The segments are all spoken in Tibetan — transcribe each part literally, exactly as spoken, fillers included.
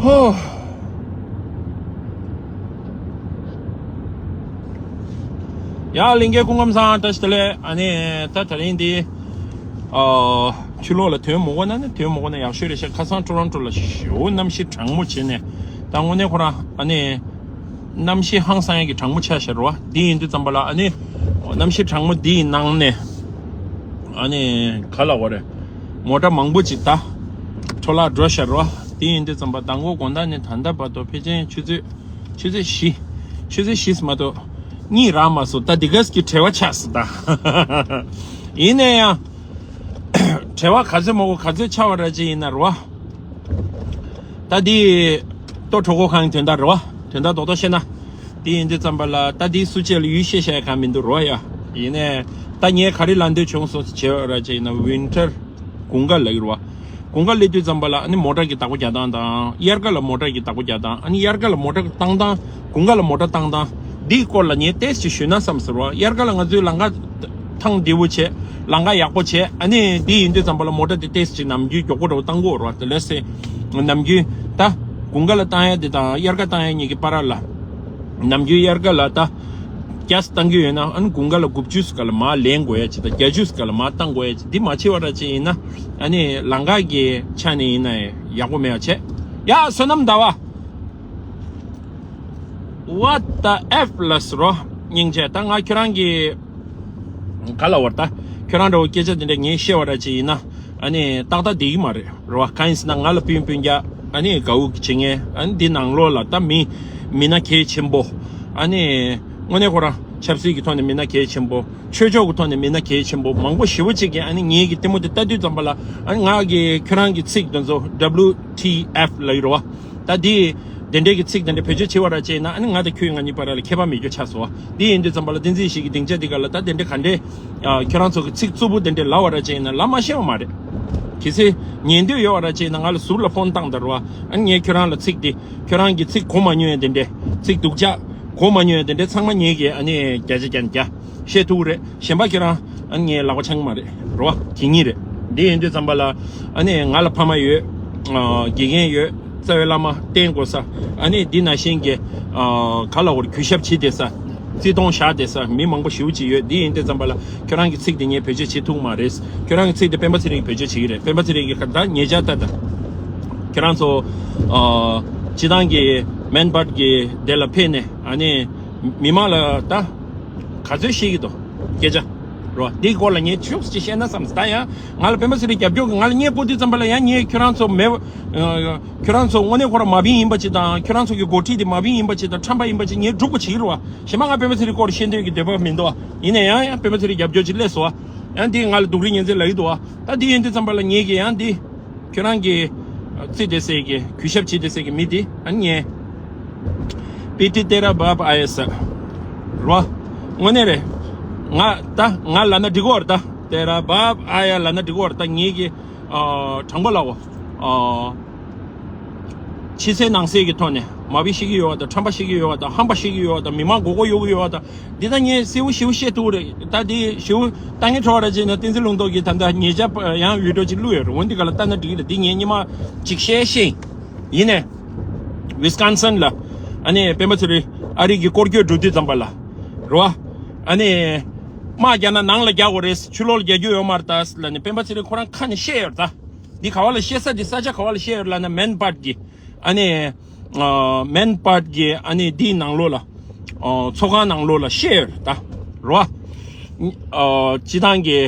ཧོ། ཡ་ལིང་གའི་སྐུ་ཁམས་བཟང་། བཀྲ་ཤིས་བདེ་ལེགས། ཨ་ནི་ད་དེ་རིང་འདི་ཨ་ཕྱི་ལོགས་ལ་དོན་མོ་གོ་ན་ནི་དོན་མོ་གོ་ན་ཡག་ཤོས་རེད་ཤག་ཁ་སང་ཊོ་རོན་ཊོ་ལ་ཞེ་པོ་གནམ་གཤིས་གྲང་མོ་བྱས་ནས། ད་དངོས་གནས་ཁོ་རང་ཨ་ནི་གནམ་གཤིས་ཧང་སང་ཡག་གི་གྲང་མོ་ཆགས་ཤག་རེད་བ། འདི་ཡིན་དུས་ཙམ་པ་ལ་ཨ་ནི་གནམ་གཤིས་གྲང་མོ་འདི་ཡི་ནང་ནས་ཨ་ནི་ག་ལ་བ་རེད། མོ་ཊ་མང་པོ་ཅིག་ད་འཕྲོ་བརླག་འགྲོ་ཤག་རེད་བ། འདི་ཡིན་དུས་ཙམ་པ་མདང་དགོང་དག་ནས་ད་ལྟ་བར་དུ་ཕལ་ཆེར་ཆུ་ཚོད་ཆུ་ཚོད་བཞི། ཆུ་ཚོད་བཞི་མ་གཏོགས་གཉིད་རག་མ་སོང་། ད་འདི་གས་ཀྱི་བྲེལ་བ་ཆགས་སོང་ད། ཡིན་ན་ཡང་བྲེལ་བ་ག་ཚོད་མང་པོ་ག་ཚོད་ཆགས་པ་ར་ཅིག་ཡིན་ན་རེད་བ། ད་འདི་ལྟོ་གྲོད་ཁོག་གང་དོན་དག་རེད་བ། དོན་དག་རྡོག་རྡོག་བཤད་ན། འདི་ཡིན་དུས་ཙམ་པ་ལ་ད་འདི་སུ་བཅས་ལ་ཡུལ་ཤེས་བྱ་ཡ་གང་མི་འདུག་རེད་བ་ཡ། ཡིན་ནའི་ད་ངས་ག་རེ་ལབ་འདོད་བྱུང་སོང་ཟེར་བྱས་པ་ར་ཅིག་ཡིན་ན་ཝིན་ཊར། དགུན་ཁ་ལབ་ཀྱི་རེད་བ། དགུན་ཁ་སླེབས་དུས་ཙམ་པ་ལ་ཨ་ནི་མོ་ཊ་གི་བདག་པོ་རྒྱག་སྟངས་དང་། དབྱར་ཁ་ལ་མོ་ཊ་གི་བདག་པོ་རྒྱག་སྟངས། ཨ་ནི་དབྱར་ཁ་ལ་མོ་ཊ་བཏང་སྟངས། དགུན་ཁ་ལ་མོ་ཊ་བཏང་སྟངས། འདིའི་སྐོར་ལ་ངས་ཏོག་ཙམ་ཞུས་ན་བསམ་ཟེར་བ། དབྱར་ཁ་ལ་ང་ཚོའི་ལམ་ཁ་ཐང་བདེ་བོ་བྱས། ལམ་ཁ་ཡག་པོ་བྱས། ཨ་ནི་འདི་ཡིན་དུས་ཙམ་པ་ལ་མོ་ཊ་དེ་ཏོག་ཙམ་ནམ་རྒྱུན་མགྱོགས་པོ་འདྲ་བོ་བཏང་གི་ཡོད་རེད་བ། དེ་ལས་སེ་ནམ་རྒྱུན་ད་དགུན་ཁ་ལ་བཏང་ཡ་དེ་དང་དབྱར་ཁ་བཏང་ཡ་གཉིས་ཀྱི་བར་ལ། ནམ་རྒྱུན་དབྱར་ཁ་ལ་ད་བརྒྱ་བཏང་གི་ཡོད་ན། ཨ་ནི་དགུན་ཁ་ལ་དགུ་བཅུ་སྐོར་ལ་མར་ལེན་དགོས་ཡ་ཅིག་དང་། བརྒྱད་ཅུ་སྐོར་ལ་མར་བཏང་དགོས་ཡ་ཅིག་འདི་མ་བྱས་པ་ར་ཅིག་ཡིན་ན། ཨ་ནི་ལམ་ཁ་གི་ཆ་ནས་ཡིན་ན་ཡག་པོ་མེད་པ་བྱས། ཡ་བསོད་ནམས་ཟླ་བ། What the F ལ་ཟེར་རོ། སྙིང་རྗེ། ད་ང་ཁྱོད་རང་གི་ག་ལ་བར་ད་ཁྱོད་རང་འདྲ་བོ་སྐད་ཆ་དེ་འདྲ་ངས་བཤད་པ་ར་ཅིག་ཡིན་ན། ཨ་ནི་ཏག་ཏག་བསྡད་ཀྱི་མ་རེད་རེད་བ། གང་ཡིན་ཟེར་ན་ང་ལ་སྤུན་སྤུན་ཀྱག་ཨ་ནི་དགའ་བོ་བྱེད་མཁན། ཨ་ནི་འདི་ནང་ལོགས་ལ་ད་མི་མི་སྣ་གལ་ཆེན་པོ། ཨ་ནི་དངོས་གནས་ཁོ་རང་ཆབ་སྲིད་ཀྱི་ཐོག་ནས་མི་སྣ་གལ་ཆེན་པོ། ཆོས་ཕྱོགས་ཀྱི་ཐོག་ནས་མི་སྣ་གལ་ཆེན་པོ་མང་པོ་ཞེ་པོ་ཅིག་གིས་ཨ་ནི་ངེད་ཀྱི་ལྟད་མོ་དེ་ལྟ་དུས་ཙམ་པ་ལ། ཨ་ནི་ང་གི་ཁྱོད་རང་གི་ཚིག་དེ་ཚོ་W T F ལབ་ཀྱི་རེད་བ། ད་འདི་དེ་འདྲའི་གི་ཚིག་དེ་འདྲ་བེད་སྤྱོད་བྱེད་པ་ར་ཅིག་ཡིན་ན། ཨ་ནི་ང་དང་ཁྱོད་ང་གཉིས་བར་ལ་ཁྱད་པར་མེད་རྒྱུ་ཆགས་སོང་བ། འདི་ཡིན་དུས་ཙམ་པ་ལ་བསྟན་འཛིན་ཡེ་ཤེས་ཀྱི་སྡིངས་ཆ་འདི་ག་ལ་ད་དེ་འདྲ་ག་འདྲའི་ཨ་ཁྱོད་རང་ཚོ་གི་ཚིག་རྩུབ་པོ་དེ་འདྲ་ལབ་པ་ར་ཅིག་ཡིན་ན་ལབ་མ་ཤེས་པ་མ་རེད། གལ་སྲིད་ཉན་འདོད་ཡོད་པ་ར་ཅིག་ཡིན་ན་ང་ལ་ཟུར་ལ་ཕོན་བཏང་དང་ར་བ། ཨ་ནི་ངས་ཁྱོད་རང་ལ་ཚིག་འདི་ཁྱོད་རང་གི་ཚིག་གོ་མ་མྱོང་ཡ་དེ་འདྲ། ཚིག་སྡུག་ཅག་གོ་མ་མྱོང་ཡ་དེ་འདྲ་ཚང་མ་ངེད་ཀྱིས་ཨ་ནི་བརྒྱ་ཆ་བརྒྱ་ནས་བརྒྱ་བཤད་ཐུབ་ཀྱི་རེད། གཞན་པ་ཁྱེད་རང་ཨ་ནི་ངའི་ལག་པ་འཆང་གི་མ་རེད་རོ། གད་སྙིགས་རེད། འདི་ཡིན་དུས་ཙམ་པ་ལ་ཨ་ནི་ང་ལ་ཕ་མ་ཡོད། ཨ་དགེ་རྒན་ཡོད། རྩ་བའི་བླ་མ་བསྟེན་དགོས་ས། ཨ་ནི་འདི་ནང་བཞིན་གྱི་ཨ་ག་ལ་བར་གུས་ཞབས་བྱེད་བསྡད་ས། བརྩི་མཐོང་བཞག་བསྡད་ས་མི་མང་པོ་ཞེ་པོ་ཅིག་ཡོད། འདི་ཡིན་དུས་ཙམ་པ་ལ་ཁྱོད་རང་གི་ཚིག་འདི་ངས་བེད་སྤྱོད་བྱེད་ཐུབ་མ་རེད། ཁྱོད་རང་གི་ཚིག་འདི་སྤེན་པ་ཚེ་རིང་གིས་བེད་སྤྱོད་བྱེད་ཀྱི་རེད། སྤེན་པ་ཚེ་རིང་གིས་ད་ཉེ་ཆར་ད་ད་ཁྱོད་རང་ཚོ་ཨ་སྤྱི་བཏང་གི་མན་བྷཊ་གི་དེ་ལ་ཕེབས་ནས་ཨ་ནི་མི་མང་ལ་ད་ག་ཚོད་བཤད་ཀྱི་འདུག་སྐད་ཆ་རོ། འདིའི་སྐོར་ལ་ངས་ཤུགས་ཅིག་བཤད་ན་བསམ། ད་ཡང་ང་ལ་སྤེན་པ་ཚེ་རིང་རྒྱབ་སྐྱོར་གྱི་ང་ལ་བརྙན་སྤོ་དུས་ཙམ་པ་ལ་ཡང་ངས་ཁྱོད་རང་ཚོ་མེད། ཁྱོད་རང་ཚོ་དངོས་གནས་ཁོ་རང་མ་བིན་ཡིན་པ་ཅིག་དང་། ཁྱོད་རང་ཚོ་གི་འགོ་ཁྲིད་དེ་མ་བིན་ཡིན་པ་ཅིག་དང་། ཁྲམ་པ་ཡིན་པ་ཅིག་ངས་སྒྲུག་པ་བྱེད་ཀྱི་རེད་བ། གཞན་པ་ང་སྤེན་པ་ཚེ་རིང་སྐོར་བཤད་འདོད་ཀྱི་འདོད་པ་མི་འདུག་བ། ཡིན་ན་ཡང་ཡང་སྤེན་པ་ཚེ་རིང་རྒྱབ་སྐྱོར་ཅིག་སླེབས་སོང་བ། ཡང་འདི་ང་ལ་སྡུག་རུས་ཉེན་ཚད་ལབ་ཀྱི་འདུག་བ། ད་འདི་ཡིན་དུས་ཙམ་པ་ལ་ངེད་ཀྱིས་ཡང་འདི་ཁྱོད་རང་གི་རྩིས་དེ་སའི་གི་གུས་ཞབས་བྱེད་དེ་སའི་གི་མི་འདི་ཨ་ནི་ངས་པི་ཏི་ཏེ་ར་བབ་ཨ་ཡ་ས་རོ། དངོས་གནས་རེད། ང་ད་ང་ལབ་ན་འགྲིག་གོ་རེད། ད་ཏེ་ར་བབ་ཨ་ཡ་ལབ་ན་འགྲིག་གོ་རེད། ད་ངེད་ཀྱི་ཨ་དྲང་པོ་ལབ་འོ། ཨ་ཕྱི་གསལ་ནང་གསལ་གྱི་ཐོག་ནས་མ་བི་བཤད་ཀྱི་ཡོད་པ་དང་། ཁྲམ་པ་བཤད་ཀྱི་ཡོད་པ་དང་། ཧམ་པ་བཤད་ཀྱི་ཡོད་པ་དང་། མི་མང་མགོ་སྐོར་གཡོག་གི་ཡོད་པ་དང་། འདི་ད་ངས་གསལ་པོ་ཞེ་པོ་བཤད་ཐུབ་རེད། ད་འདི་ཞེ་པོ་ད་ངས་ཁྲོ་བ་ར་བྱས་ན་བསྟན་འཛིན་ལུང་རྟོགས་ཀྱིས་ད་ལྟ་ཉེ་ཆར་ཡང་བི་ཌི་ཡོ་ཅིག་བླུགས་ཡོད་རེད། འོ་འདི་ག་ལ་ལྟ་ན་འགྲིག་གི་རེད། འདི་ངས་སྔོན་མ་ཅིག་བཤད་ཤེས་ཡིན་ནས། ཝི་སི་ཀོན་སིན་ལ་ཨ་ནི་སྤེན་པ་ཚེ་རིང་ཨ་རི་གི་སྐོར་སྐྱོད་འགྲོ་དུས་ཙམ་པ་ལ་རོ། ཨ་ནི་དམག་རྒྱག་ན་ནང་ལ་རྒྱག་དགོས་རེད། ཕྱི་ལོགས་ལ་རྒྱག་རྒྱུ་ཡོད་མ་རེད་ད་ལབ་ནས་སྤེན་པ་ཚེ་རིང་ཁོ་རང་ཁ་ནས་བཤད་ཡོད་རེད་ད། འདི་ག་བ་ལ་བཤད་ས། འདི་ས་ཆ་ག་བ་ལ་བཤད་ཡོད་ལབ་ན་མན་བྷཊ་གི་ཨ་ནི་ཨ་མན་བྷཊ་གི་ཨ་ནི་འདིའི་ནང་ལོགས་ལ་ཨ་ཚོགས་ཁང་ནང་ལོགས་ལ་བཤད་ཡོད་རེད་ད་རོ། ཨ་སྤྱི་བཏང་གི་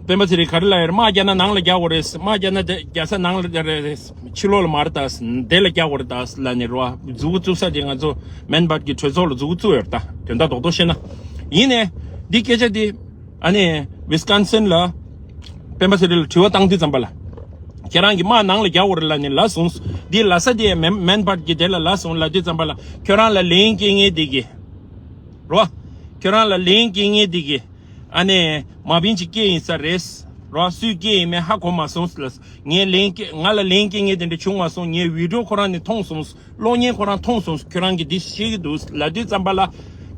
སྤེན་པ་ཚེ་རིང་ག་རེ་ལབ་ཡོད་རེད། དམག་རྒྱག་ན་ནང་ལ་རྒྱག་དགོས་རེད། དམག་རྒྱག་ན་དེ་རྒྱག་ས་ནང་ལ་རེད། ཕྱི་ལོགས་ལ་མ་རེད་ད། དེ་ལ་རྒྱག་དགོས་རེད་ད་ལབ་ནས་རོ། མཛུབ་གུ་བཙུགས་ས་དེ་ང་ཚོ་མན་བྷཊ་གི་གྲོས་ཚོགས་ལ་མཛུབ་གུ་བཙུགས་ཡོད་རེད་ད། དོན་དག་རྡོག་རྡོག་བཤད་ན། ཡིན་ནས་འདི་སྐད་ཆ་འདི། ཨ་ནི་ཝི་སི་ཀོན་སིན་ལ་སྤེན་པ་ཚེ་རིང་ལ་དྲི་བ་བཏང་དུས་ཙམ་པ་ལ། ཁྱེད་རང་གིས་དམག་ནང་ལ་རྒྱག་དགོས་རེད་ལབ་ནས་ལབ་སོང་། འདི་ལབ་ས་དེ་མན་མན་བྷཊ་གི་དེ་ལ་ལབ་སོང་ལབ་དུས་ཙམ་པ་ལ། ཁྱོད་རང་ལ་ལན་སྐྱེལ་མཁན་དེ་གིས་རོ། ཁྱོད་རང་ལ་ལན་སྐྱེལ་མཁན་དེ་གིས་ཨ་ནི་མ་བིན་ཅིག་སྐྱེལ་ཡིན་ས་རེད་རོ། སུས་སྐྱེལ་ཡིན་མིན་ཧ་གོ་མ་སོང་ལབ། ངས་ལན་སྐྱེལ་ང་ལ་ལན་སྐྱེལ་མཁན་དེ་འདྲ་བྱུང་མ་སོང་། ངས་བི་ཌི་ཡོ་ཁོ་རང་ནས་མཐོང་སོང་། གློག་བརྙན་ཁོ་རང་མཐོང་སོང་། ཁྱོད་རང་གིས་འདི་བཤད་ཀྱི་འདུག་ལབ་དུས་ཙམ་པ་ལ།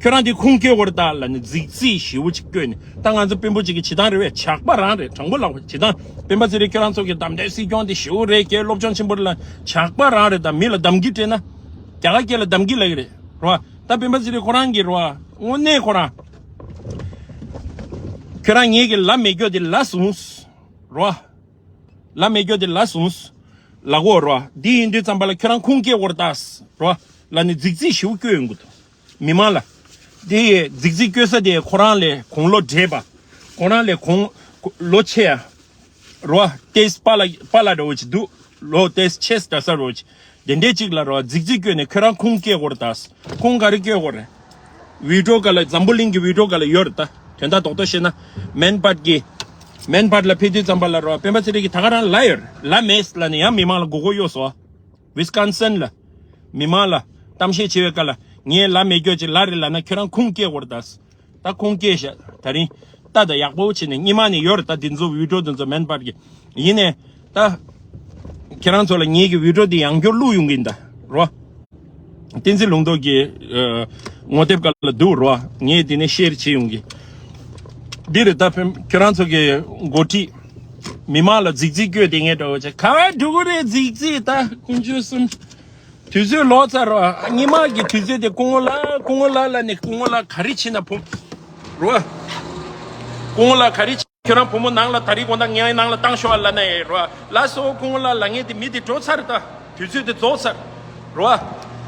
ཁྱོད་རང་འདི་ཁུངས་སྐྱེལ་དགོས་རེད་ད་ལབ་ནས་རྫིག་རྫིག་ཞེ་པོ་ཅིག་བསྐྱོན་ནས། ད་ང་ཚོ་དཔོན་པོ་ཅིག་གི་བྱེད་སྟངས་རེད་པས། ཇག་པ་རང་རེད། དྲང་པོ་ལབ་པ། བྱེད་སྟངས་སྤེན་པ་ཚེ་རིང་ཁྱོད་རང་ཚོ་གི་གདམ་གཏོད་སྲིད་སྐྱོང་དེ་ཞེ་པོ་རེད། ཁྱེད་སློབ་སྦྱོང་ཆེན་པོ་རེད་ལབ། ཇག་པ་རང་རེད། ད་མི་ལ་གདམ་གི་སྤྲད་ན་རྒྱ་གར་སྐད་ལ་གདམ་གི་ལབ་ཀྱི་རེད། རེད་པ། ད་སྤེན་པ་ཚེ་རིང་ཁོ་རང་གི་རེད་པ། དངོས་གནས་ཁོ་རང་ཁྱོད་རང་ངེད་ཀྱི་ལབ་མེད་རྒྱུ་དེ་ལབ་སོང་། རེད་པ། ལབ་མེད་རྒྱུ་དེ་ལབ་སོང་། ལབ་དགོས་རེད་པ། འདི་ཡིན་དུས་ཙམ་པ་ལ་ཁྱོད་རང་ཁུངས་སྐྱེལ་དགོས་རེད་ད། རེད་པ། ལབ་ནས་རྫིག་རྫིག་ཞེ་པོ་བསྐྱོན་ཡོང་གི་འདུག་མི་མང་ལ། དེ་ཡི་རྫིག་རྫིག་བསྐྱོན་ས་དེ་ཁོ་རང་ལས་དགུང་ལོ་བགྲེས་པ། ཁོ་རང་ལས་དགུང་ལོ་ཆེ་ཡ། རེད་པ། ཏོག་ཙམ་པཱ་ལགས་པཱ་ལགས་འདྲ་བོ་ཅིག་འདུག་ལོ་ཏོག་ཙམ་ཆེ་ས་འདྲ་ས་འདྲ་བོ་ཅིག་དེ་འདྲས་ཅིག་ལ་རེད་པ། རྫིག་རྫིག་བསྐྱོན་ནས་ཁྱོད་རང་ཁུངས་སྐྱེལ་དགོས་རེད་ད། ཁུངས་ག་རེ་སྐྱེལ་དགོས་རེད། བི་ཌིའོ་སྒང་ལ། འཛམ་བུ་གླིང་གི་བི་ཌིའོ་སྒང་ལ་ཡོད་རེད་ད། དོན་དག་རྡོག་རྡོག་བཤད་ན། མན་བྷཊ་གི། མན་བྷཊ་ལ་ཕེབས་དུས་ཙམ་པ་ལ་རེད་པ། སྤེན་པ་ཚེ་རིང་གིས་ད་ག་རང་ལབ་ཡོད་རེད། ལབ་མེད་ལབ་ནས་ཡང་མི་མང་ལ་མགོ་སྐོར་གཡོགས་སོང་། ཝི་སི་ཀོན་སིན་ལ། མི་མང་ལ་གཏམ་བཤད་བྱེད་པའི་སྐབས་ལ་ངས་ལབ་མེད་རྒྱུ་ཅིག་ལབ་རེད་ལབ་ན་ཁྱོད་རང་ཁུངས་སྐྱེལ་དགོས་རེད་ད། ད་ཁུངས་སྐྱེལ་ཤག་དེ་རིང་ལྟ་ད་ཡག་པོ་བྱས་ནས། སྔོན་མ་ནས་ཡོད་རེད་ད། འདི་ཚོ་བི་ཌིའོ་འདི་ཚོ་མན་བྷཊ་གི། ཡིན་ནའི་ད་ཁྱེད་རང་ཚོ་ལ་ངེད་ཀྱི་བི་ཌིའོ་འདི་ཡང་བསྐྱར་བླུགས་ཡོང་གི་ཡིན་ད། རེད་པ། བསྟན་འཛིན་ལུང་རྟོགས་ཀྱི་ཨ་ངོ་དེབ་སྒང་ལ་འདུག་རེད་པ། ངས་འདི་ནས་ཤེར་བྱེད་ཡོང་གི། འདི་རེད་ད། ཕན། ཁྱོད་རང་ཚོ་གི་འགོ་ཁྲིད་མི་མང་ལ་རྫིག་རྫིག་བསྐྱོན་བསྡད་མཁན་འདྲ་བོ་ཅིག་ག་པར་འགྲོ་གི་རེད། རྫིག་རྫིག་ད་དཀོན་མཆོག་གསུམ། དུས་ཚོད་ལོག་ཚར་རེད་པ། སྔོན་མ་གི་དུས་ཚོད་དེ་སྐུ་ངོ་ལགས། སྐུ་ངོ་ལགས་ལབ་ནས། སྐུ་ངོ་ལགས་ག་རེ་བྱེད་ན་བུ། རེད་པ། སྐུ་ངོ་ལགས་ག་རེ་བྱེད། ཁྱོད་རང་བུ་མོ་ནང་ལ་ད་རིང་དགོང་དག་ངའི་ནང་ལ་བཏང་ཤོག་ཨ་ལབ་ན་ཡང་རེད་པ། ལགས་སོ་སྐུ་ངོ་ལགས་ལབ་མཁན་དེ་མི་དེ་འགྲོ་ཚར་ད། དུས་ཚོད་དེ་རྫོགས་ཚར། རེད་པ།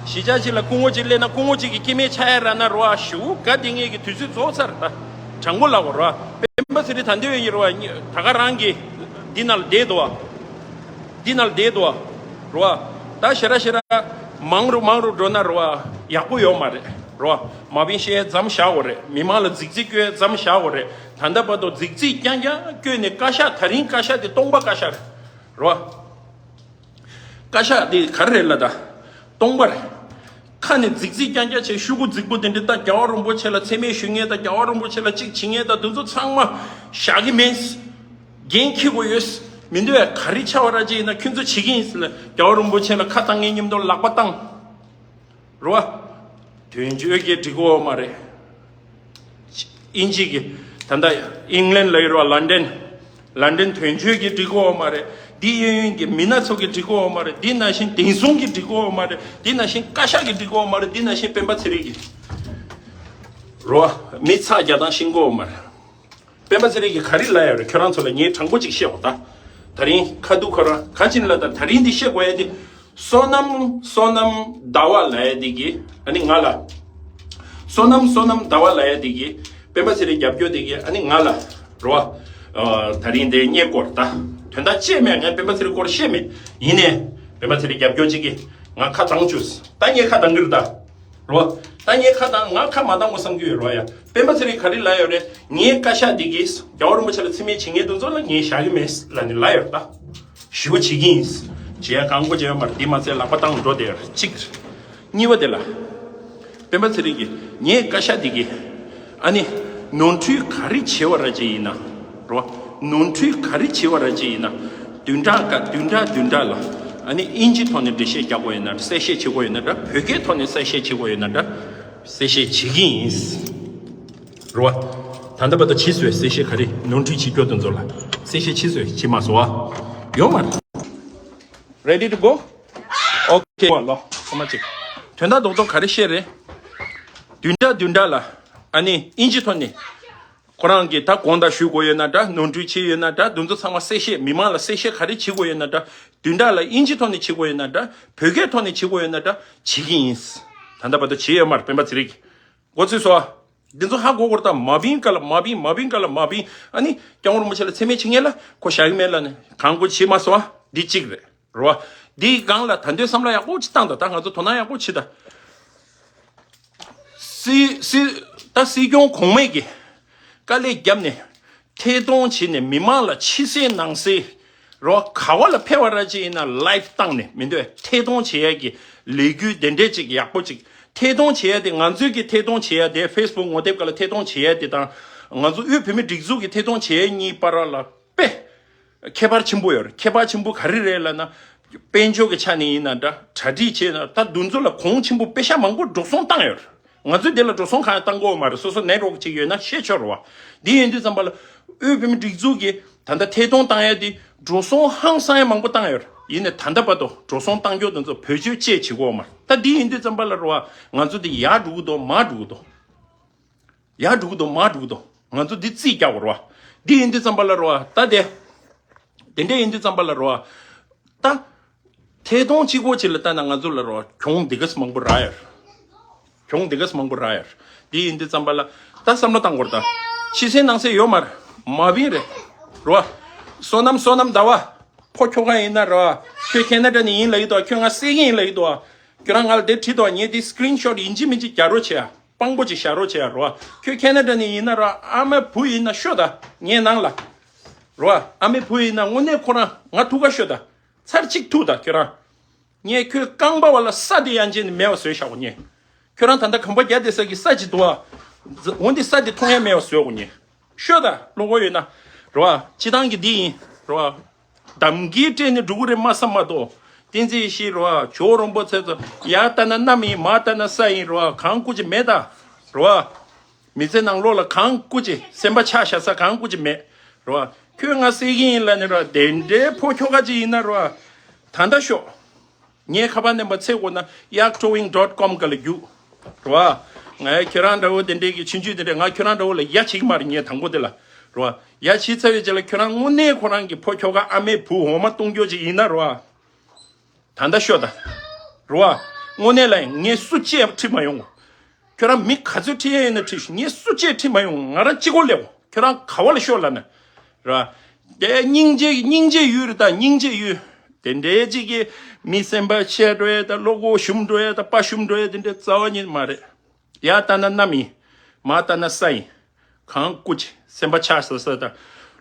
གཞིས་ཆགས་ཅིག་ལ་སྐུ་ངོ་ཅིག་སླེབས་ན་སྐུ་ངོ་ཅིག་གི་སྐྱེ་དམན་ཆགས་ཡ་རག་ན་རེད་པ། ཞེ་པོ་དགའ་བསྡད་མཁན་གྱི་དུས་ཚོད་རྫོགས་ཚར་ད། དྲང་པོ་ལབ་དགོས་རེད་པ། སྤེན་པ་ཚེ་རིང་ད་འདོད་ཡོད་ཡིན་རེད་པ། ད་ག་རང་གི་འདི་ནང་ལ་བསྡད་འདུག་པ། འདི་ནང་ལ་བསྡད་འདུག་པ། རེད་པ། ད་ཞེ་དྲག་ཞེ་དྲག་མང་རུ་མང་རུ་འགྲོ་ན་རེད་པ། ཡག་པོ་ཡོད་མ་རེད། རེད་པ། མ་བིན་བཤད་མཚམས་བཞག་དགོས་རེད། མི་མང་ལ་རྫིག་རྫིག་བསྐྱོན་མཚམས་བཞག་དགོས་རེད། ད་ལྟ་བར་དུ་རྫིག་རྫིག་རྐྱང་རྐྱང་བསྐྱོན་ནས་བཀའ་ཤག་ད་རིང་བཀའ་ཤག་དེ་སྟོང་པ་བཀའ་ཤག་རེད། རེད་པ། བཀའ་ཤག་དེ་ག་རེ་རེད་ལབ་ད། སྟོང་པ་རེད། ཁ་ནས་རྫིག་རྫིག་རྐྱང་རྐྱང་བྱས། ཤོག་གུ་རྫིག་པོ་དེ་འདྲ། ད་རྒྱལ་བ་རིན་པོ་ཆེ་ལ་མཚན་སྨད་ཞུ་མཁན་དང་། རྒྱལ་བ་རིན་པོ་ཆེ་ལ་གཅིག་བྱེད་མཁན་དང་། དེ་ཚོ་ཚང་མ་བཞག་གི་མེད། འགན་འཁྱེར་དགོས་ཡོད། མི་འདུག་པས། ག་རེ་ཆགས་པ་ར་ཅིག་ཡིན་ན་ཁྱོད་ཚོ་བྱེད་ཀྱི་ཡིན་ཟེར་ལ། རྒྱལ་བ་རིན་པོ་ཆེ་ལ་ཁ་བཏང་མཁན་མཉམ་དུ་ལག་པ་བཏང་། རེད་པ། དོན་གཅོད་ཀྱིས་འགྲིག་གི་ཡོད་མ་རེད། དབྱིན་ཇི་གི། ད་ལྟ་ཨིང་ལན་ལ་ཡོད་རེད་པ། ལན་ཌན། ལན་ཌན་དོན་གཅོད་ཀྱིས་འགྲིག་གི་ཡོད་མ་རེད། འདི་གཡས་གཡོན་གྱི་མི་སྣ་ཚོ་གིས་འགྲིག་གི་ཡོད་མ་རེད། འདི་ནང་བཞིན་བདེ་སྲུང་གིས་འགྲིག་གི་ཡོད་མ་རེད། འདི་ནང་བཞིན་བཀའ་ཤག་གིས་འགྲིག་གི་ཡོད་མ་རེད། འདི་ནང་བཞིན་སྤེན་པ་ཚེ་རིང་གིས། རེད་པ། མི་ཚ་རྒྱག་སྟངས་ཤེས་ཀྱི་ཡོད་མ་རེད། སྤེན་པ་ཚེ་རིང་གིས་ག་རེ་ལབ་ཡོད་རེད། ཁྱོད་རང་ཚོ་ལ་ངས་དྲང་པོ་ཅིག་བཤད་འོ་ད། ད་རིང་ཁ་ཐུག་ཁོ་རང་ག་ཅིག་ལབ་ད། ད་རིང་འདི་བཤད་དགོས་ཡ་དེ། བསོད་ནམས། བསོད་ནམས་ཟླ་བ་ལབ་ཡ་དེ་གིས་ཨ་ནི་ང་ལ། བསོད་ནམས། བསོད་ནམས་ཟླ་བ་ལབ་ཡ་དེ་གིས། སྤེན་པ་ཚེ་རིང་རྒྱབ་སྐྱོར་དེ་གིས་ཨ་ནི་ང་ལ། རེད་པ། ཨ། ད་རིང་འདི་བརྙན་བསྐོར་ད། དོན་དག་ཅི་མེད། ངས་སྤེན་པ་ཚེ་རིང་སྐོར་བཤད་མེད། ཡིན་ནའི་སྤེན་པ་ཚེ་རིང་རྒྱབ་སྐྱོར་ཅིག་གིས་ང་ཁ་བཏང་བཅུག་ད་ངས་ཁ་བཏང་གི་རེད་ད། རེད་པ། ད་ངས་ཁ་བཏང་། ང་ཁ་མ་བཏང་དགོས་བསམ་གྱི་ཡོད་རེད་པ། ཡ། སྤེན་པ་ཚེ་རིང་ག་རེ་ལབ་ཡོད་རེད། ངའི་བཀའ་ཤག་འདི་གིས་རྒྱལ་བ་རིན་པོ་ཆེ་ལ་མཚན་སྨད་བྱེད་མཁན་དེ་ཚོ་ལ་ངས་བཞག་གི་མེད་ལབ་ནས་ལབ་ཡོད་རེད་ད། ཞེ་པོ་བྱེད་ཀྱི་ཡིན། བྱེད་ཡ་གང་དགོས་བྱས་ཡོད་མ་རེད། འདི་མ་ཚད་ལག་པ་བཏང་འགྲོ་བསྡད་ཡོད་རེད། གཅིག་གཉིས་པ་དེ་ལ། སྤེན་པ་ཚེ་རིང་གིས་ངའི་བཀའ་ཤག་འདི་གིས་ཨ་ནི་ནོར་འཁྲུལ་ག་རེ་བྱས་པ་ར་ཅིག་ཡིན་ན། རེད་པ། ནོར་འཁྲུལ་ག་རེ་བྱས་པ་ར་ཅིག་ཡིན་ན། བདུན་ཕྲག་ཀ་བདུན་ཕྲག་བདུན་ཕྲག་ལ་ཨ་ནི་དབྱིན་ཇི་ཐོག་ནས་འགྲེལ་བཤད་རྒྱག་དགོས་ཡོད་ན་འདྲ། གསལ་བཤད་བྱེད་དགོས་ཡོད་ན་འདྲ། བོད་སྐད་ཐོག་ནས་གསལ་བཤད་བྱེད་དགོས་ཡོད་ན་འདྲ། གསལ་བཤད་བྱེད་ཀྱི་ཡིན། རེད་པ། ད་ལྟ་བར་དུ་བྱས་སོང་། གསལ་བཤད་ག་རེ། ནོར་འཁྲུལ་བྱེད་རྒྱུ་དེ་ཚོ་ལ་གསལ་བཤད་བྱས་སོང་། བྱས་མ་སོང་བ། ཡོད་མ་རེད། Ready to go? Okay. ལོ། ཚང་མ་གཅིག་དོན་དག་རྡོག་རྡོག་ག་རེ་བཤད་རེད། བདུན་ཕྲག་བདུན་ཕྲག་ལ་ཨ་ནི་དབྱིན་ཇི་ཐོག་ནས། ཁོ་རང་གིས་ད་དགོངས་དག་ཞུ་དགོས་ཡོད་ན་འདྲ། ནོར་འཁྲུལ་བྱས་ཡོད་ན་འདྲ། དེ་ཚོ་ཚང་མ་གསལ་བཤད། མི་མང་ལ་གསལ་བཤད་ག་རེ་བྱེད་དགོས་ཡོད་ན་འདྲ། བདུན་ཕྲག་ལ་དབྱིན་ཇི་ཐོག་ནས་བྱེད་དགོས་ཡོད་ན་འདྲ། བོད་སྐད་ཐོག་ནས་བྱེད་དགོས་ཡོད་ན་འདྲ། བྱེད་ཀྱི་ཡིན། ད་ལྟ་བར་དུ་བྱས་ཡོད་མ་རེད། སྤེན་པ་ཚེ་རིང་གིས། མགོ་ཚོས་སོང་། འདི་ཚོ་ཧ་གོ་དགོས་རེད་ད། མ་བིན་སྒང་ལ་མ་བིན། མ་བིན་སྒང་ལ་མ་བིན། ཨ་ནི་སྐྱབས་མགོན་རིན་པོ་ཆེ་ལ་མཚན་སྨད་བྱེད་མཁན་ལ་ཁོ་བཞག་གི་མེད་ལབ་ནས་གང་དགོས་བྱེད་མ་སོང་ཨ། འདི་གཅིག་རེད། རེད་པ། འདིའི་སྒང་ལ་ད་དུང་བསམ་བློ་ཡག་པོ་ཅིག་བཏང་དང་། ད་ང་ཚོ་དོ་སྣང་ཡག་པོ་བྱེད་དང་། སྲིད་སྲིད་ད་སྲིད་སྐྱོང་གོང་མས་ཀྱི་དཀའ་ལས་བརྒྱབ་ནས་ཐད་གཏོང་བྱས་ནས་མི་མང་ལ་ཕྱི་གསལ་ནང་གསལ། རེད་པ། ག་བ་ལ་ཕེབས་པ་ར་ཅིག་ཡིན་ན་ལའིབ་བཏང་ནས་མི་འདུག་པས། ཐད་གཏོང་བྱེད་ཡ་གི་ལས་འགུལ་དེ་འདྲས་ཅིག་ཡག་པོ་ཅིག་ཐད་གཏོང་བྱེད་ཡ་དེ། ང་ཚོའི་གི་ཐད་གཏོང་བྱེད་ཡ་དེ། ཕེ་སི་བུག་ངོ་དེབ་སྒང་ལ་ཐད་གཏོང་བྱེད་ཡ་དེ་དང་། ང་ཚོ་དབུས་བོད་མིའི་སྒྲིག་འཛུགས་ཀྱི་ཐད་གཏོང་བྱེད་ཡ་གཉིས་བར་ལ་དཔེ་ཁྱད་པར་ཆེན་པོ་ཡོད་རེད། ཁྱད་པར་ཆེན་པོ་ག་རེ་རེད་ལབ་ན། དཔལ་འབྱོར་གྱི་ཆ་ནས་ཡིན་ན་འདྲ། གྲ་སྒྲིག་བྱས་ན་ད་དེ་ཚོ་ལ་གོང་ཆེན་པོ་པེ་ཤག་མང་པོ་འགྲོ་སོང་བཏང་ཡོད་རེད། ང་ཚོས་དེ་ལ་འགྲོ་སོང་གང་ཡང་བཏང་གི་ཡོད་མ་རེད། སོ་སོ་ནད་རོགས་ཅིག་ཡོད་ན་ཤེས་ཆོག་རེད་བ། འདི་ཡིན་དུས་ཙམ་པ་ལ་དབུས་བོད་མི་སྒྲིག་འཛུགས་ཀྱིས་ད་ལྟ་ཐད་གཏོང་བཏང་ཡ་དེ་འགྲོ་སོང་ཧང་སང་ཡ་མང་པོ་བཏང་ཡོད་རེད། ཡིན་ནའི་ད་ལྟ་བར་དུ་འགྲོ་སོང་བཏང་རྒྱུ་དེ་ཚོ་བེད་སྤྱོད་བཅས་བྱེད་ཀྱི་ཡོད་མ་རེད། ད་འདི་ཡིན་དུས་ཙམ་པ་ལ་རེད་བ། ང་ཚོ་འདི་ཡར་འགྲོ་གི་འདུག་མར་འགྲོ་གི་འདུག་ཡར་འགྲོ་གི་འདུག་མར་འགྲོ་གི་འདུག་ང་ཚོ་འདི་རྩིས་རྒྱག་དགོས་རེད་བ། འདི་ཡིན་དུས་ཙམ་པ་ལ་རེད་བ། ད་དེ་དེ་འདྲ་ཡིན་དུས་ཙམ་པ་ལ་རེད་བ། ད་ཐད་གཏོང་གཅིག་པོ་ཅིག་ལ་ལྟ་ན་ང་ཚོ་ལ་རེད་བ། གྱོང་འདི་ག་ཙམ་མང་པོ་རག་ཡོད་རེད། གྱོང་འདི་ག་ཙམ་མང་པོ་རག་ཡོད་རེད། འདི་ཡིན་དུས་ཙམ་པ་ལ་ད་བསམ་བློ་བཏང་དགོས་རེད། ད་ཕྱི་གསལ་ནང་གསལ་ཡོད་མ་རེད། མ་བིན་རེད། རེད་བ། བསོད་ནམས་བསོད་ནམས་ཟླ་བ། ཕོ་ཁྱོ་ག་ཡིན་ན་རེད་བ། ཁྱོད་ཁེ་ན་ཌ་ནས་ཡིན་ལབ་ཀྱི་འདུག་ཁྱོད་ང་བསད་ཀྱི་ཡིན་ལབ་ཀྱི་འདུག་ཁྱོད་རང་ང་ལ་དེ་བྲིས་འདུག་ངས་དེ་སི་ཀི་རིན་ཤོ་ཊི་ཡིན་གཅིག་མིན་གཅིག་རྒྱག་རོགས་བྱེད་ཨ། དཔང་པོ་ཅིག་བཞག་རོགས་བྱེད་ཨ། རེད་བ། ཁྱོད་ཁེ་ན་ཌ་ནས་ཡིན་ན་རེད་བ། ཨ་མ་བུ་ཡིན་ན་ཤོད་ད། ངའི་ནང་ལ། རེད་བ། ཨ་མའི་བུ་ཡིན་ན་དངོས་གནས་ཁོ་རང་ང་ཐུག་ག་ཤོད་ད། ཚར་གཅིག་ཐུག་ད་ཁྱོད་རང་། ངས་ཁྱོད་རྐང་པ་བ་ལ་ས་དེ་ཡང་བྱས་ནས་མེད་པ་བཟོས་བཞག་གོ་ངས། ཁྱོད་རང་ད་ལྟ་གོམ་པ་རྒྱག་བསྡད་ས་གི་ས་ཅིག་འདུག་ཨ། འོ་འདི་ས་དེ་མཐོང་ཡ་མེད་པ་བཟོས་གོ་ངས། ཤོད་ད་བློ་ཁོག་ཡོད་ན། རེད་བ། སྤྱི་བཏང་གི་འདི་ཡིན། རེད་བ། གདམ་གྱི་སྤྲད་ནས་འགྲོ་གི་རེད་མ་བསམ་མ་གཏོགས། བསྟན་འཛིན་ཡེ་ཤེས་རེད་བ། ཇོ་བོ་རིན་པོ་ཆེ་ཚོ་ཡར་ལྟ་ན་གནམ་ཡིན། མར་ལྟ་ན་ས་ཡིན། རེད་བ། གང་བཀུར་གྱི་མེད་ད། རེད་བ། མི་ཚེ་ནང་ལོགས་ལ་གང་བཀུར་གྱི་སེམས་པ་ཆགས་བཞག་ས་གང་བཀུར་གྱི་མེད། རེད་བ། ཁྱོད་ང་བསད་ཀྱི་ཡིན་ལབ་ནས་རེད་བ། དེ་འདྲའི་ཕོ་ཁྱོ་ག་ཅིག་ཡིན་ན་རེད་བ། ད་ལྟ་ཤོག་ངའི་ཁ་པར་ནམ་བར་འཚོལ་དགོས་ན་ཡག་ཀྲོ་ཝིང་ཌོཊ་ཀོམ་ག་ལ་རྒྱུགས། རེད་བ། ང་ཁྱོད་རང་འདྲ་བོ་དེ་འདྲའི་གི་ཆུང་ཆུང་དེ་འདྲ་ང་ཁྱོད་རང་འདྲ་བོ་ལ་ཡ་བྱེད་ཀྱི་མ་རེད་ངས་དང་པོ་དེ་ལ། རེད་བ། ཡ་བྱེད་ཚར་བའི་རྗེས་ལ་ཁྱོད་རང་དངོས་གནས་ཁོ་རང་གི་ཕོ་ཁྱོ་ག་ཨ་མའི་བུ་འོ་མ་གཏོང་རྒྱུ་ཅིག་ཡིན་ན་རེད་བ། ད་ལྟ་ཤོད་ད། རེད་བ། དངོས་གནས་ལ་ངས་སུ་གཅིག་ཁྲིད་མ་ཡོང་། ཁྱོད་རང་མི་ག་ཚོད་ཁྲིད་ཡས་ཡིན་ན་ཁྲིད་ཤོག་ངས་སུ་གཅིག་ཁྲིད་མ་ཡོང་། ང་རང་གཅིག་པོ་སླེབས། ཁྱོད་རང་ག་བ་ལ་ཤོག་ལབ་ན། རེད་བ། དེ་སྙིང་རྗེ་སྙིང་རྗེ་ཡོད་རེད་ད། སྙིང་རྗེ་ཡོད། དེ་འདྲའི་གཅིག་གིས་མི་སེམས་པ་ཆད་འགྲོ་ཡས་ད། བློ་ཁོག་ཞུམ་འགྲོ་ཡས་ད། དཔའ་ཞུམ་འགྲོ་ཡས་དེ་འདྲའི་རྩ་བ་ཉིད་མ་རེད། ཡར་ལྟ་ན་གནམ་ཡིན། མར་ལྟ་ན་ས་ཡིན། གང་བཀུར་གྱི་སེམས་པ་ཆགས་ས་ས་དང་།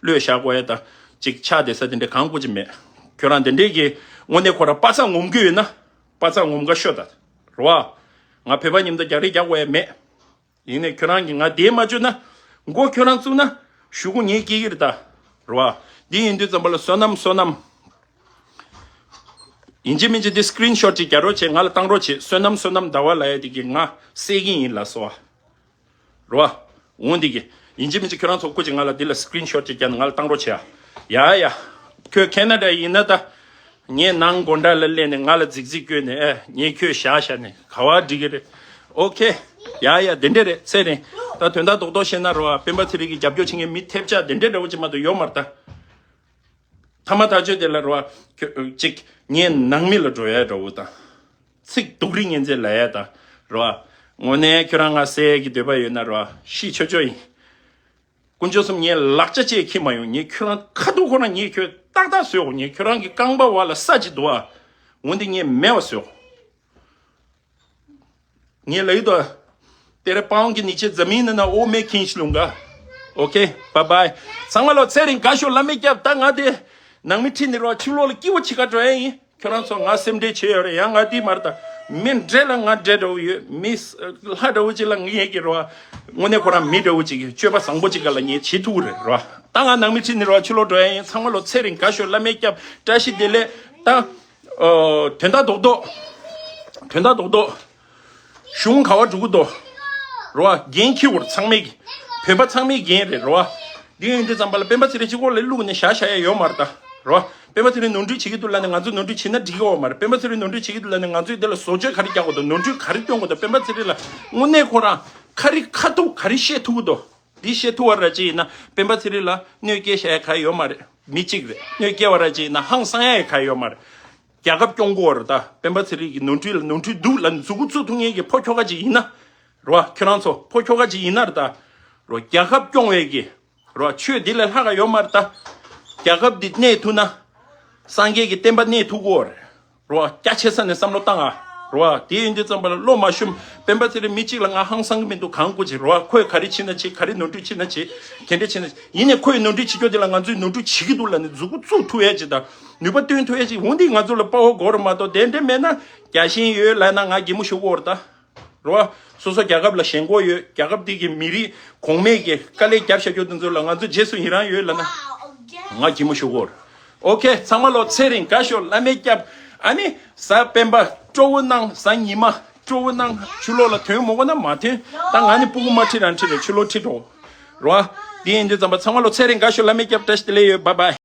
བློས་བཞག་དགོས་ཡ་དང་། ཅིག་ཆགས་བསྡད་ས་དེ་འདྲ་གང་བཀུར་གྱི་མེད། ཁྱོད་རང་དེ་འདྲས་ཀྱི་དངོས་གནས་ཁོ་རང་དཔའ་རྩལ་ངོམ་གྱི་ཡོད་ན། དཔའ་རྩལ་ངོམ་ག་ཤོད་ད། རེད་བ། ང་བོད་པ་མཉམ་དུ་རྒྱག་རེས་རྒྱག་དགོས་ཡ་མེད། ཡིན་ནའི་ཁྱོད་རང་གིས་ང་དེ་མ་བཅོས་ན། མགོ་ཁྱོད་རང་བཙུགས་ན། གཞུག་གུ་ངས་སྐྱེ་གི་རེད་ད། རེད་བ། འདི་ཡིན་དུས་ཙམ་པ་ལ་བསོད་ནམས་བསོད་ནམས། ཡིན་གཅིག་མིན་གཅིག་འདི་སི་ཀི་རིན་ཤོ་ཊི་ཅིག་རྒྱག་རོགས་བྱེད། ང་ལ་བཏང་རོགས་བྱེད། བསོད་ནམས་བསོད་ནམས་ཟླ་བ་ལབ་ཡ་དེ་གིས་ང་བསད་ཀྱི་ཡིན་ལབ་སོང་བ། རེད་བ། འོ་འདི་གི། ཡིན་གཅིག་མིན་གཅིག་ཁྱོད་རང་ཚོ་སྐུ་མཁྱེན་ང་ལ་འདི་ལ་སི་ཀི་རིན་ཤོ་ཊི་ཅིག་བརྒྱབ་ནས་ང་ལ་བཏང་རོགས་བྱེད་ཨ། ཡ་ཡ། ཁྱོད་ཁེ་ན་ཌ་ཡིན་ན་ད། ངའི་ནང་སྒོ་འགྲམ་ལ་སླེབས་ནས་ང་ལ་རྫིག་རྫིག་བསྐྱོན་ནས་ཨེ་ངས་ཁྱོད་བཞག་བཞག་ནས་ག་བ་འགྲིག་གི་རེད། ཨོ་ཁེ། ཡ་ཡ་དེ་འདྲ་རེད་ཚེ་རིང་། ད་དོན་དག་རྡོག་རྡོག་བཤད་ན་རེད་བ། སྤེན་པ་ཚེ་རིང་གི་རྒྱབ་སྐྱོར་བྱེད་མཁན་མི་ཐེབས་ཆག་དེ་འདྲ་འདྲ་བོ་ཅིག་མ་གཏོགས་ཡོད་མ་རེད་ད། ཐ་མ་ཐག་ཆོད་དེ་ལ་རེད་བ། ཁྱོད་ཅིག་ངའི་ནང་མི་ལ་འགྲོ་ཡ་འདྲ་བོ་དང་། ཚིག་སྡུག་རིགས་ངན་ཚད་ལབ་ཡ་དང་། རེད་བ། དངོས་གནས་ཁྱོད་རང་ང་བསད་ཡས་ཀྱི་འདོད་པ་ཡོད་ན་རེད་བ། ཤི་ཆོག་ཆོག་ཡིན། དཀོན་མཆོག་གསུམ་ངའི་ལག་ཆ་བཅས་འཁྱེར་མ་ཡོང་། ངས་ཁྱོད་རང་ཁ་ཐུག་ཁོ་རང་ངས་ཁྱོད་ཏག་ཏག་བཟོས་འོང་། ངས་ཁྱོད་རང་གི་རྐང་པ་བར་ལ་ས་ཅིག་འདུག་ཨ། འོན་ཏེ་ངས་མེད་པ་བཟོས་འོང་། ངས་ལབ་ཡོད་དོ། तेरे पाँव के नीचे जमीन ना, वो मैं खींच लूंगा। Okay, bye bye. ཚང་མ་ལོ་ཚེ་རིང་དགའ་ཤོག་ལ་མེ་སྐྱབས། ད་ང་དེ་ནང་མི་ཁྲིད་ནས་རོ་ཕྱི་ལོགས་ལ་སྐྱིད་པོ་བྱེད་ག་འགྲོ་ཡ་ཡིན། ཁྱོད་རང་ཚོ་ང་སེམས་ཁྲལ་བྱེད་ཡོད་རེད། ཡང་ང་དེ་མར་ད་མི་འདྲེ་ལ་ང་འདྲེ་འདྲ་བོ་ཡོད། མི་ལྷ་འདྲ་བོ་ཅིག་ལ་ངའི་གི་རོ། དངོས་གནས་ཁོ་རང་མི་འདྲ་བོ་ཅིག་གི་སྤྱོད་པ་བཟང་པོ་ཅིག་ག་ལ་ངས་བྱེད་ཐུབ་རེད་རོ། ད་ང་ནང་མི་ཁྲིད་ནས་རོ་ཕྱི་ལོགས་འགྲོ་ཡ་ཡིན། ཚང་མ་ལོ་ཚེ་རིང་དགའ་ཤོག་ལ་མེ་སྐྱབས། བཀྲ་ཤིས་བདེ་ལེགས། ད་དོན་དག་རྡོག་རྡོག་དོན་དག་རྡོག་རྡོག་གཞུང་ག་བ་འགྲོ་གི་འདུག་རོ་བ། འགན་འཁྱེར་དགོས་རེད་ཚང་མས་ཀྱི། བོད་པ་ཚང་མས་འགན་རེད་རོ་བ། འདི་ཡིན་དུས་ཙམ་པ་ལ་སྤེན་པ་ཚེ་རིང་གཅིག་པོ་ལ་བླུགས་ནས་བཞག་བཞག་ཡ་ཡོད་མ་རེད་ད། རོ་བ། སྤེན་པ་ཚེ་རིང་ནོར་འཁྲུལ་བྱེད་ཀྱི་འདུག་ལབ་ནས་ང་ཚོས་ནོར་འཁྲུལ་བྱེད་ན་འགྲིག་གི་ཡོད་མ་རེད། སྤེན་པ་ཚེ་རིང་ནོར་འཁྲུལ་བྱེད་ཀྱི་འདུག་ལབ་ནས་ང་ཚོས་དེ་ལ་བཟོ་བཅོས་ག་རེ་རྒྱག་དགོས་འདུག་ནོར་འཁྲུལ་ག་རེ་སྟོན་དགོས་འདུག་སྤེན་པ་ཚེ་རིང་ལ་དངོས་གནས་ཁོ་རང་ཁ་རི་ཁ་ཐུག་ག་རེ་བཤད་ཐུབ་ཀྱི་འདུག་འདི་བཤད་ཐུབ་པ་ར་ཅིག་ཡིན་ན་སྤེན་པ་ཚེ་རིང་ལ་གནོད་སྐྱེལ་བྱ་ཡ་ག་ཡོད་མ་རེད། མི་གཅིག་རེད། གནོད་སྐྱེལ་བ་ར་ཅིག་ཡིན་ན་ཧང་སང་ཡ་ཡ་ག་ཡོད་མ་རེད། རྒྱལ་ཁབ་སྐྱོང་དགོས་རེད་ད། སྤེན་པ་ཚེ་རིང་གི་ནོར་འཁྲུལ་ལ་ནོར་འཁྲུལ་འདུག་ལ་མཛུབ་གུ་བཙུགས་ཐུབ་མཁན་གྱི་ཕོ་ཁྱོ་ག་ཅིག་ཡིན་ན། རེད་བ། ཁྱོད་རང་ཚོ་ཕོ་ཁྱོ་ག་ཅིག་ཡིན་ན་རེད་ད། རོ་རྒྱལ་ཁབ་སྐྱོང་བའི་གི། རོ་ཆོས་འདི་ལས་ལྷག་ག་ཡོད་མ་རེད་ད། རྒྱལ་ཁབ་འདི་གནས་ཐུབ་ན། སངས་རྒྱས་ཀྱི་བསྟན་པ་གནས་ཐུབ་ཀྱི་ཡོད་རེད། རོ་རྒྱ་ཆེ་ས་ནས་བསམ་བློ་བཏང་ཨ། རོ་དེ་ཡིན་དུས་ཙམ་པ་ལ་བློ་མ་ཞུམ། སྤེན་པ་ཚེ་རིང་མི་གཅིག་ལ་ང་ཧང་སང་གི་མི་འདུག་གང་དགོས་ཅིག་རོ་ཁོས་ག་རེ་བྱེད་ན་བྱེད། ག་རེ་ནོར་འཁྲུལ་བྱེད་ན་བྱེད། ག་འདྲ་བྱེད་ན་བྱེད། ཡིན་ནའི་ཁོས་ནོར་འཁྲུལ་བྱེད་རྒྱུ་དེ་ལ་ང་ཚོས་ནོར་འཁྲུལ་བྱེད་ཀྱི་འདུག་ལབ་ནས་མཛུབ་གུ་བཙུགས་ཐུབ་ཡས་ཅིག་དང་། ནུས་པ་བཏོན་ཐུབ་ཡས་ཅིག་འོ་འདི་ང་ཚོ་ལ་དཔའ་བོ་དགོས་རེད་མ་གཏོགས་དེ་འདྲ་མེད་ན་རྒྱལ་ཞེན་ཡོད་ལབ་ན་ང་གད་མོ་ཤོར་གྱི་ཡོད་རེད་ད། རེད་བ། སོ་སོ་རྒྱལ་ཁབ་ལ་ཞེན་ཁོག་ཡོད། རྒྱལ་ཁབ་འདི་གི་མི་རིགས་གོང་མས་ཀྱི་དཀའ་ལས་བརྒྱབ་བཞག་རྒྱུ་དེ་ཚོ་ལ་ང་ཚོ་རྗེས་སུ་ཡི་རང་ཡོད་ལབ་ན་ང་གད་མོ་ཤོར་གྱི་ཡོད་རེད། ཨོ་ཁེ། ཚང་མ་ལོ་ཚེ་རིང་དགའ་ཤོག་ལ་མེ་སྐྱབས། ཨ་ནི་གཟའ་སྤེན་པ་སྤྲོ་བོ་གནང་། གཟའ་ཉི་མ་ སྤྲོ་བོ་གནང་། ཕྱི་ལོགས་ལ་ཐོན་མི་དགོས་ན་མ་ཐོན། ད་ང་ནི་སྤུ་གུ་མ་ཁྲིད་རང་ཁྲིད་རེད། ཕྱི་ལོགས་ཁྲིད་འགྲོ་རོ། དེ་ཡིན་དུས་ཙམ་པ་ཚང་མ་ལོ་ཚེ་རིང་དགའ་ཤོག་ལ་མི་སྐྱབས་བཀྲ་ཤིས་བདེ་ལེགས་ཡོད། བཱའི་བཱའི།